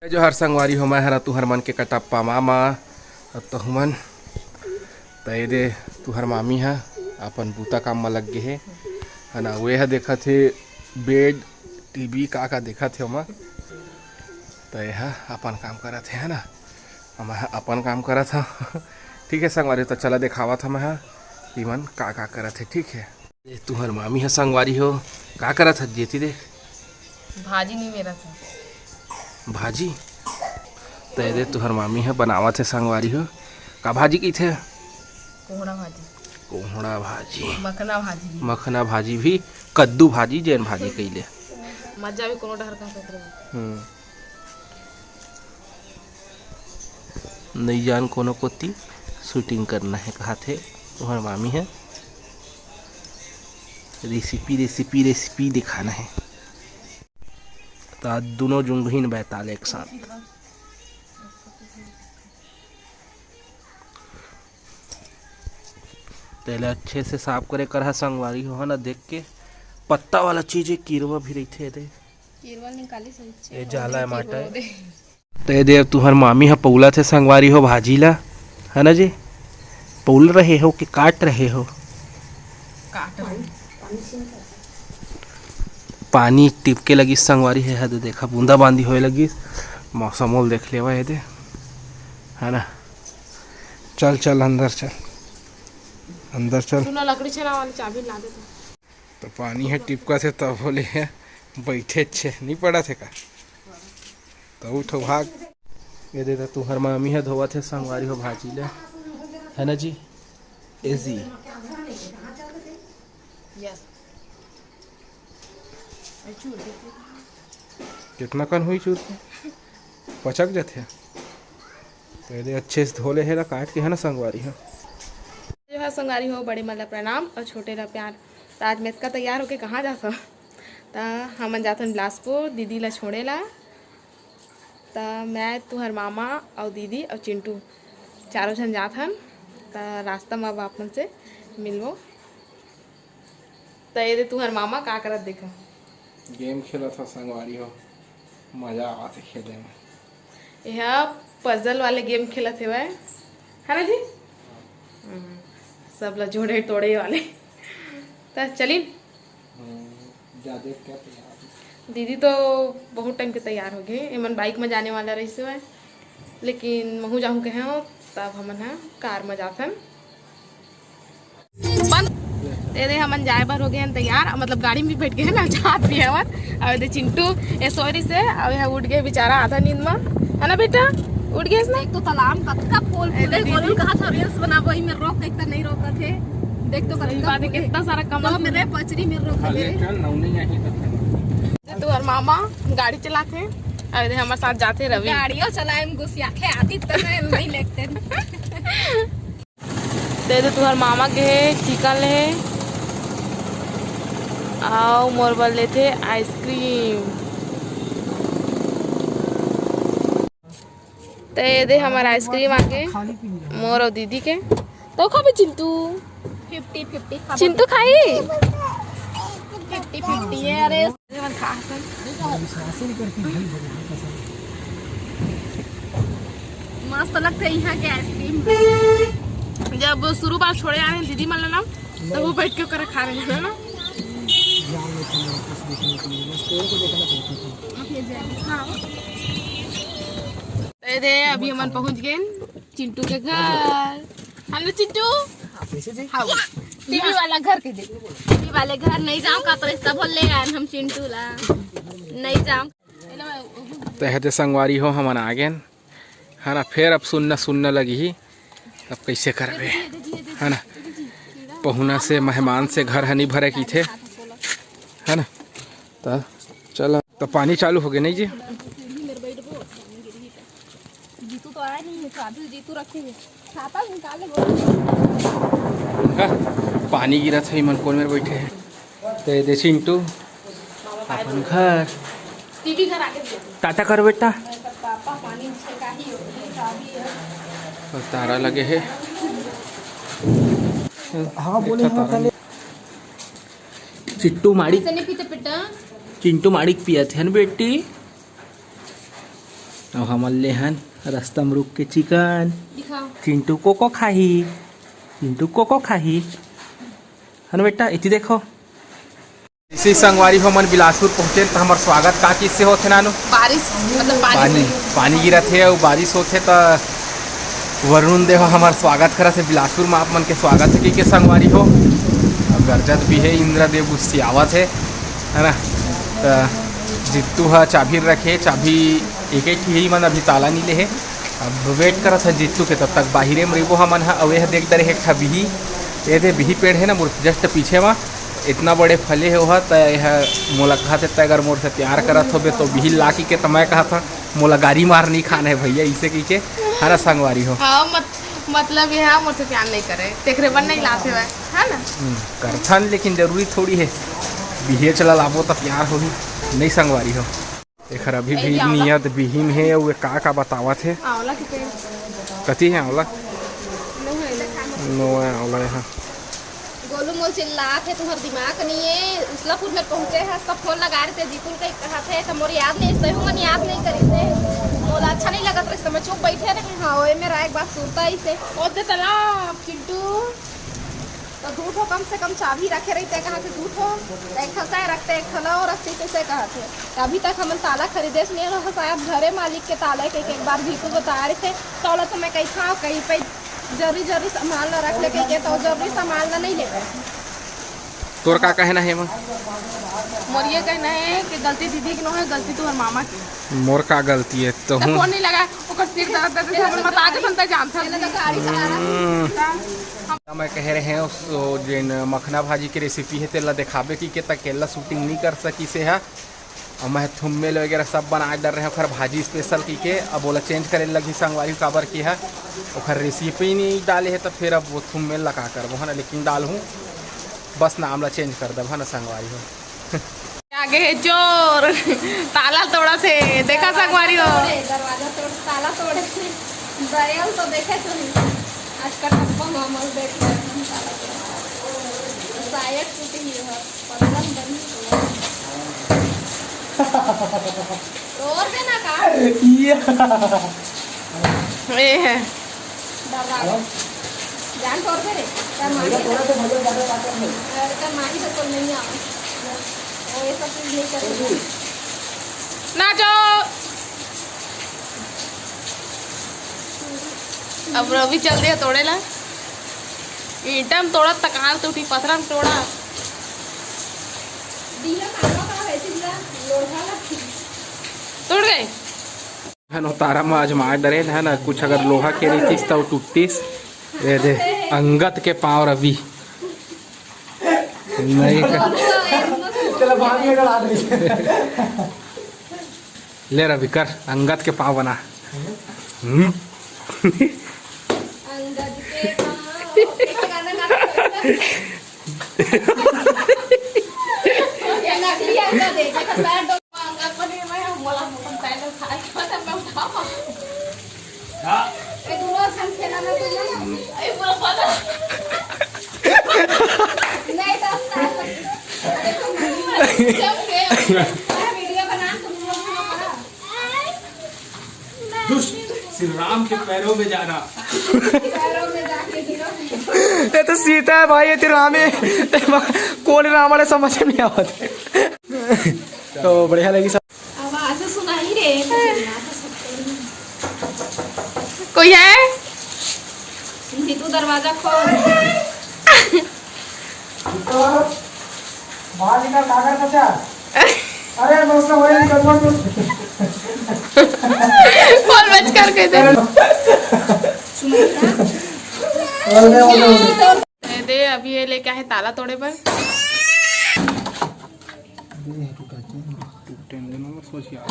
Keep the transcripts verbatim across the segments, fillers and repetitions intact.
जोहार संगवारी हो, मैं हरा तुहर मन के कटप्पा मामा। अउ तहु मन, त ये दे तुहर मामी ह अपन बूता काम म लग गे हे, है ना। वे ह देखत हे बेड, टीवी, का का देखत हे ओमा। त ये ह अपन काम करत हे, है ना। हम ह अपन काम करत ह। ठीक है संगवारी, त चला देखावत ह मैं ह, इमन का का करत हे, ठीक है। ए, तुहर मामी ह संगवारी हो, का करत हस जेती देख? भाजी नहीं मेरा था। भाजी? त ये दे तुहर मामी ह बनावत हे संगवारी हो। का भाजी कहिथे? कोहड़ा भाजी। कोहड़ा भाजी। मखना भाजी भी। मखना भाजी भी, कद्दू भाजी, जेन भाजी कहिले। मजा भी कोनो डहर का सोच रहे। हम्म। नई जान कोनो कोती शूटिंग करना है, कहा थे तुम्हार मामी है। रेसिपी, रेसिपी, रेसिपी दिखाना है। तो आज दोनों जुंगहीन बैताल एक साथ। तेला अच्छे से साफ करे कर हा संगवारी हो, है ना। देख के पत्ता वाला चीज है, कीरवा भी रहिथे एदे। कीरवा निकाली सही। ये जाला है माटा है। तो ये देव तुहर मामी ह पौला थे संगवारी हो भाजी ला, है ना जी। पौल रहे हो कि काट रहे हो? काट रहे। पानी टिपके लगी संगवारी है, हद देखा बूंदा बांदी होए लगी। मौसम ओल देख लेवा है दे, है ना। चल चल अंदर चल, अंदर चल। सुना लकड़ी छेना वाली चाबी ला दे तो। तो पानी है टिपका थे तब बोले है बैठे छे नहीं पड़ा थे का। तो उठो भाग। ये दे तुहर मामी ह धोवत हे संगवारी हो भाजी ले, है ना जी? एजी। कितना कन हुई चूर? पचक जाथे। तो ये दे अच्छे से धो ले हे ला काट के, है ना संगवारी हो। जो है संगवारी हो, बड़े मन ला प्रणाम और छोटे ला प्यार। तो आज मैं इतका तैयार होके कहाँ जात हूँ? त हमन जाथन बिलासपुर दीदी ला छोड़े ला। त मैं, तुहर मामा अउ दीदी अउ चिंटू चारों झन जाथन। त रास्ता म अब आप मन से मिलबो। त ये दे तुहर मामा का करत देखा? गेम खेलत ह संगवारी हो, मजा आवत हे खेले में। यह पजल वाले गेम खेलत हेवय, है ना जी? हम्म, सब ला जोड़े तोड़े वाले। त चलिन। हम्म, जादे क्या तैयार हो? दीदी तो बहुत टाइम के तैयार हो गए, एमन बाइक में जाने वाला रहिस हवय, लेकिन महू जाहूँ कहे हो, तब हमन ह कार में जाथन। बंद। ये दे हमन जाए बर हो गए हैं तैयार, मतलब गाड़ी में भी बैठ गए हैं ना, जात भी हवन। अब ये दे चिंटू ये सोरी से, अब यह उठ गए बेचारा आधा नींद में, है ना बेटा? उठ गए इसने? एक तो तालाब कतका फूल ए फूले, दे गोलू दीदी। कहा था रील्स बनाबो, ई में रोक के इतना नहीं रोकत है। देख तो सही कतका बात है, फूले। कितना सारा कमल तो फूल मेरे है। पचरी में रोक अरे दे। चल ना, उन्हें यहीं तक है। ये तो हर मामा गाड़ी चलाते हैं, अरे हमारे साथ जाते रवि। गाड़ियों चलाए में घुसिया के आती तो मैं वही लेते हैं। दे दे तुहर मामा के हे, चिकन ले हे। आओ मोर बर लेथे आइसक्रीम। ते ये दे हमर आइसक्रीम आगे, मोर अउ दीदी के। तो खाबे चिंटू? फिफ्टी फिफ्टी खाबो। चिंटू खाई? फिफ्टी फिफ्टी है, अरे। मस्त लगथे इहाँ के आइसक्रीम। जब शुरू बार छोड़े आए हैं दीदी मन ला ना, तो वो बैठ के ओकरा खा रहे हैं ना। तो ये दे, अभी हमन पहुँच गए चिंटू के घर। हेलो चिंटू। हाँ, टीवी वाला घर के दे। टीवी वाले घर नहीं जाऊँ का, तो ऐसा बोल लेगा हम चिंटू ला। नहीं जाऊँ। तो हे दे संगवारी हो, हमन आ गेन, है ना। फेर अब सुन्ना सुन्ना लगही, अब कैसे करबे, है ना। पहुना से, मेहमान से घर हनी भरे की थे, है ना। तो चल, तो पानी चालू हो गए नहीं जी। जीतू तो आया नहीं है, चाबी जीतू रखे हैं। छाता निकाल ले बोल। हाँ, पानी गिरत हे, मन कोन में बैठे हैं। तो ये दे चिंटू, अपन घर। टीवी घर आके दे। टाटा कर बेटा। पापा पानी छेका ही होती है, चाबी है। और तारा लगे है। हाँ, बोले एक ठो हाँ, तारा। चिट्टू माड़ी। ऐसे नहीं पीते बेटा। चिंटू माड़ी पियत है ना बेटी। अउ हमन ले हन रस्ता म रुक के चिकन। दिखाओ। चिंटू कोको खाही, चिंटू कोको खाही। हन बेटा, इति देखो। इसी संगवारी हो, मन बिलासपुर पहुँचे त हमर स्वागत का चीज से होथे नानू? बारिश, मतलब पानी पानी, से। पानी गिरत हे अउ बारिश होथे त वरुण देव हमर स्वागत करत हे। बिलासपुर म आप मन के स्वागत हे कहिके संगवारी हो। अब गरजत भी हे, इंद्रदेव गुस्सियावत हे, है ना? त जित्तू ह चाबी रखे, चाबी एक एक ही मन अभी ताला नी ले हे। अब वेट करत ह जित्तू के, तब तक बाहिरे म रहिबो हमन ह। अउ एह देख डरे हे एक ठा बिही, ए दे बिही पेड़ हे ना मोर जस्ट पीछे म, इतना बड़े फले हे ओहा, त एह मोला कहत हे, "तै अगर मोर से प्यार करत होबे तो बिही ला," कहिके, त मैं कहत हँव, "मोला गारी मार नी खाना हे भैया," इसे कहिके, है ना संगवारी हो। हाँ, मत-, मतलब ये है, मोर से प्यार नहीं करे, तेकरे बर नहीं लाते हुए, है ना? हम्म, करथन, लेकिन जरूरी थोड़ी है, बिहेच ला लाबो त प्यार होही, नहीं संगवारी हो। एखर अभी भी नियत बिहिन हे, अउ ए का का बतावत हे? आंवला के पेड़। कति हे आंवला? नोहे, नोहे। नोहे आंवला हे। गोलू मोल चिल्लात हे, "तुहर दिमाग नहीं है, उसलापुर में पहुंचे है, सब फोन लगा रहे थे, जीतू के कहत हे, तो मोर याद नहीं, सही मन याद नहीं करी थे, मोला अच्छा नहीं लगत रहे, तो मैं चुप बैठे रहे।" हाँ, ओए मेरा एक बात सुनता ही से। ओ दे तालाब, चिंटू। तो दू ठो कम से कम चाबी रखे रहिते, कहा थे दू ठो, एक ठो तय रखते, एक ठो लो रखते, कैसे कहा थे? अभी तक हमन ताला खरीदे से नहीं रहो, शायद घरे मालिक के ताला के एक बार भी को बता रहे थे, तो लो तो मैं कही था, कहीं पे जरूरी, जरूरी सामान ला रख ले कहिके, तो जरूरी सामान ला नहीं लेवे। तोर का कहना हे एमा? मोर ये कहना है कि गलती दीदी के नो है, गलती तुम्हारे मामा की। मोर का गलती है? तो तो हूँ। फोन नहीं लगा, ओकर सिर दर्द, दर्द से अपन बता के सुनता जानता। पहले तो गाड़ी चला रहा। हम्म। मैं कह रहे हैं, उस, वो जेन मखना भाजी की रेसिपी है, तेला दिखाबे कहिके, त केला शूटिंग नहीं कर सकी से है। अउ मैं थुम्मेल वगैरह सब बना डर रहे हैं, ओखर भाजी स्पेशल कहिके। अब ओला चेंज करे लगही संगवारी हो, काबर कि है ओखर रेसिपी नहीं डाले है, तो फिर अब वो थुम्मेल ला का करबो, है ना? लेकिन डालहूँ, बस नाम ला चेंज कर देब, है ना संगवारी हो। आगे है चोर, ताला तोड़ा थे, देखा संगवारी हो। तोड़े, दरवाजा तोड़, ताला तोड़े। दयाल तो देखे तो नहीं। आज का ठप्पा मामल देख ले, हम ताला तोड़। शायद टूट ही है। पतला बनी तो। तोड़ देना का? ये। ए है। डर रहा है। जान तोड़ दे रे। तेरा माही भैया तोड़ा तो भैया ज्यादा ताकत नहीं। अरे, तेरा माही तो कोई नहीं आवे। वो ये सब चीज नहीं करेगा। ना जाओ। अब रवि चल दिया तोड़े ला। ईंटा में तोड़ा, तकार टूटी, पथरा में तोड़ा। दिया काला का है, चिल्ला, लोढ़ा ला। टूट गए। हन उतारा म आजमाए डरेन, है ना, कुछ अगर लोहा के रहितिस त टूटतिस। ये दे, अंगद के पाँव रवि। नहीं कर। चलो, भाग ले, चला दे। ले रवि, कर, अंगद के पाँव बना। हम्म। अंगद के पाँव। ये नकली अंगद है, देखो, पैर दो। अंगद बने हुए हैं, मोला मोटन पैर दो, खा के मतलब मैं उठाऊँ। हाँ। ये दोनों संग खेला ना, तो ना। ये पूरा पता। नहीं, तो उसका ऐसा। देखो, मैं वीडियो बना, तुम लोग को पता। दुष्ट श्री राम के पैरों में जाना। ये तो सीता है भाई, ये तो राम है। कौन राम वाले समझ में नहीं आवत। तो बढ़िया लगी सब। आवाज सुनाई रे। कोई है? नीतू, दरवाजा खोल। बाहर निकल, कागज बचा। अरे, मैं उसका वही निकल, बोल, बोल। बोल, बच कर कह दे। बोल दे, बोल दे। दे, दे, अभी ये लेके आए ताला तोड़े बर। दे, तू कहते हैं, तू टेंशन मत सोच यार।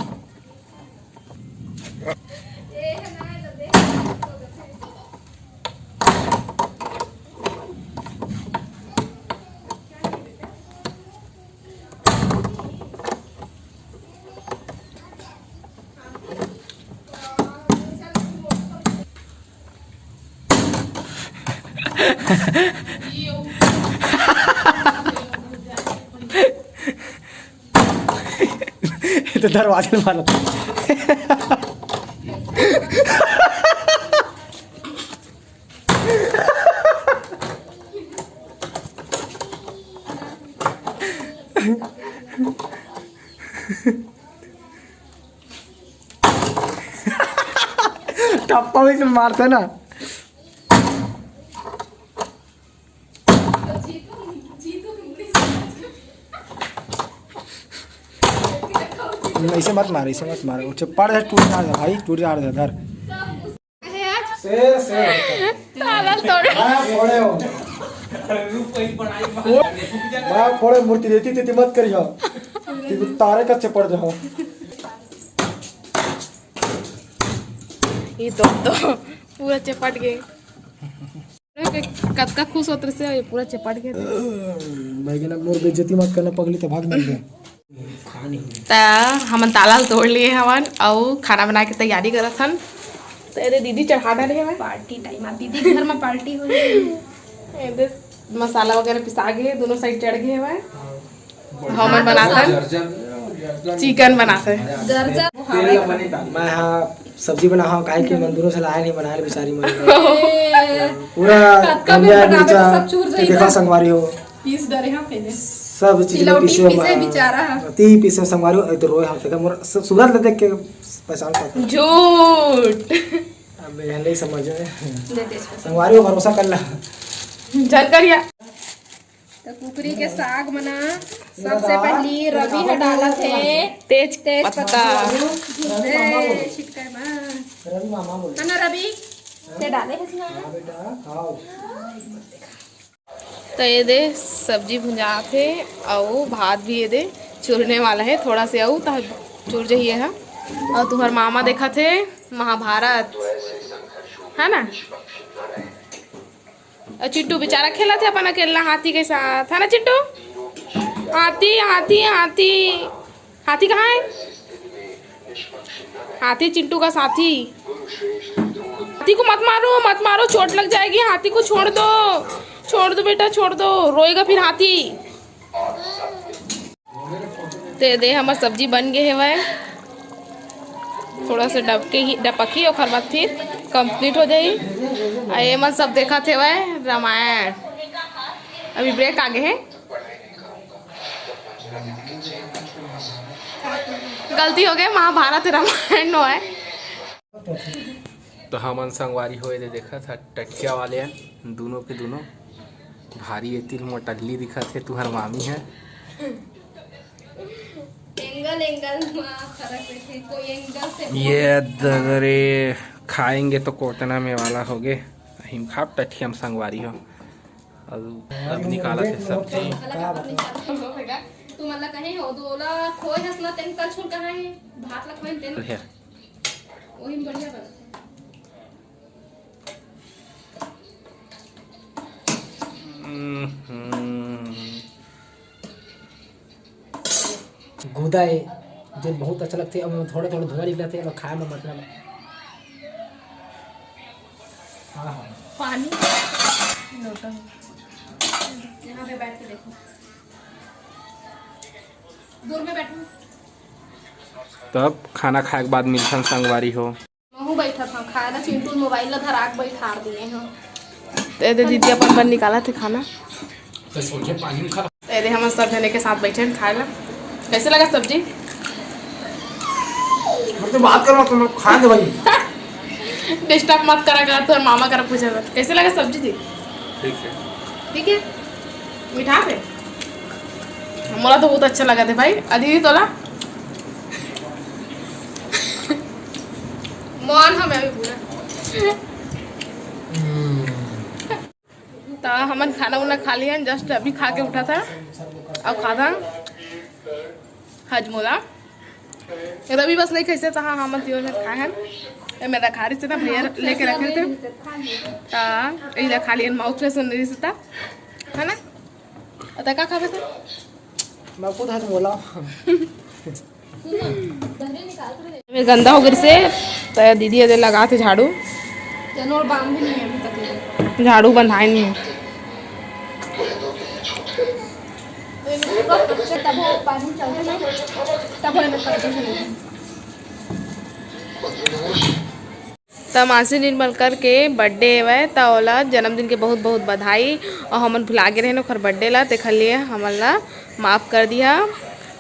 ये तो दरवाजे में मारा था। टप्पा भी मारते ना। ऐसे मत मार, ऐसे मत मार। वो चप्पड़ है, टूट जा भाई, टूट जा, धर। शेर, शेर। ताला तोड़। मैं फोड़े हो। मैं फोड़े मूर्ति रहती थी, मत करियो। तारे कच्चे पड़ जाओ। ये तो, तो पूरा चपट गए। कतका खुश होत रहिसे, ये पूरा चपट गए। बैगन, अब मोर बेइज्जती मत करना पगली, तो भाग मत दे। त हमन ताला ल तोड़ लिए हवन अउ खाना बनाए के तैयारी करत हन। त एदे दीदी चढ़ा डारे हवय। पार्टी टाइम आ, दीदी घर म पार्टी हो रही। एदे मसाला वगैरह पिसा गे, दोनों साइड चढ़ गे हवय। हमन बनाथन, चिकन बनाथन। मैं हा सब्जी बना हव, काहे कि मन दोनों से लाए नहीं बनाए बेचारी मन। पूरा धनिया मिर्चा देखा संगवारी हो। पीस डरे हाँ पहले। सब चीज में पीसे पीसे बेचारा। ती पीसे संगवारी हो, तो रोए हम तक मोर सूरत ल देख के पहचान पाता। झूठ। अब यह नहीं समझ में। संगवारी हो, भरोसा कर ला। झन करिया। तो कुकरी के साग बना, सबसे पहली रवि ह डालत हे तेज तेज पत्ता। पत्ता। ए, छिटकाए मा। रवि मामा बोले। है ना रवि? ते डाले हे ना? हाँ बेटा, खाओ। तो ये दे सब्जी भुंजात हे अउ भात भी ये दे चुरने वाला हे, थोड़ा से अउ त चुर जही हे। अउ तुहर मामा देखत हे महाभारत, है ना? अउ चिंटू बेचारा खेलत हे अपन अकेला हाथी के साथ, है ना चिंटू? हाथी, हाथी, हाथी, हाथी कहाँ है? हाथी चिंटू का साथी। हाथी को मत मारो, मत मारो, चोट लग जाएगी। हाथी को छोड़ दो, छोड़ दो बेटा, छोड़ दो, रोएगा फिर हाथी। ते दे हमर सब्जी बन गे हेवय, थोड़ा से डबके ही, डपकही, ओकर बाद फिर complete हो जाही। आ ये मन सब देखत हेवय रामायण, अभी break आ गे हे। गलती हो गई, महाभारत रामायण नो आय। तो हमन संगवारी होए दे देखत ह टटिया वाले हन, दूनों के दूनों भारी एतिल मोटल्ली दिखत हे तुहर मामी ह। एंगल एंगल मा फरक रहिथे, कोई एंगल से ये दगरे खाएंगे तो कोटना में वाला होगे। हिम खाब टटिया म संगवारी हो। अब, अब निकालत हे सब्जी। तुमन ला कहे हो, दोला खोए हस ना, तेन कल छुल कहाँ हे? भात ला खोए तेन। बढ़िया। वही में बढ़िया बनत हे। हम्म। गुदा ए, जेन बहुत अच्छा लगथे, अब थोड़ा-थोड़ा धुआं निकलथे, अब खाए में मतलब। हाँ, हाँ। पानी लोटा। यहाँ पे बैठ के देखो। दूर में बैठो। तब खाना खाए के बाद मिलथन संगवारी हो। महू बैठत हव खाए ला, चिंटू मोबाइल ला धरा के बैठार दिए हव। ते दे दीदी अपन बर निकालत हे खाना। ते सोझे पानी में खा। ते दे हमन सब जने के साथ बैठे हन खाए ला। कैसे लगा सब्जी? मुझसे बात कर मत, तुम लोग खा दे भाई। Disturb मत करा कर, तोर मामा करा पूछा था। कैसे लगा सब्जी जी? ठीक है। ठीक है? मिठास हे? मोला तो बहुत अच्छा लगा थे भाई। अ दीदी तोला? मन हमें अभी पूरा। त हमन खाना उना खा लियन, just अभी खा के उठा था। अब खाथन हजमोला। रवि बस नहीं खाइसे, त हाँ, हमन तीनों जन खाए हन। ए, मैं रखा रही से ना, भैया लेके रखे थे। त यही रखा लियन, mouth fresh होने रही से त, है ना? त का खाबे त? मैं खुद हजमोला। में गंदा हो गइसे, त दीदी एदे लगाथे झाड़ू। चलो, और बांध भी नहीं है अभी तक ये। झाड़ू बंधाए नहीं है। तब वो पानी चलते ना, तब वो करते हैं। त मानसी निर्मलकर के birthday हवय, त ओला जन्मदिन के बहुत-बहुत बधाई। अउ हमन भुला गे रहेन ओखर birthday ला, तेखर लिए हमन ला माफ कर दिहा।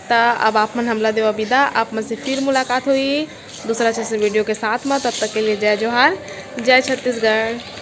त अब आप मन हमला देवा बिदा, आप मन से फिर मुलाकात होई। दूसरा अच्छे से वीडियो के साथ में। तब तक के लिए जय जोहार, जय छत्तीसगढ़।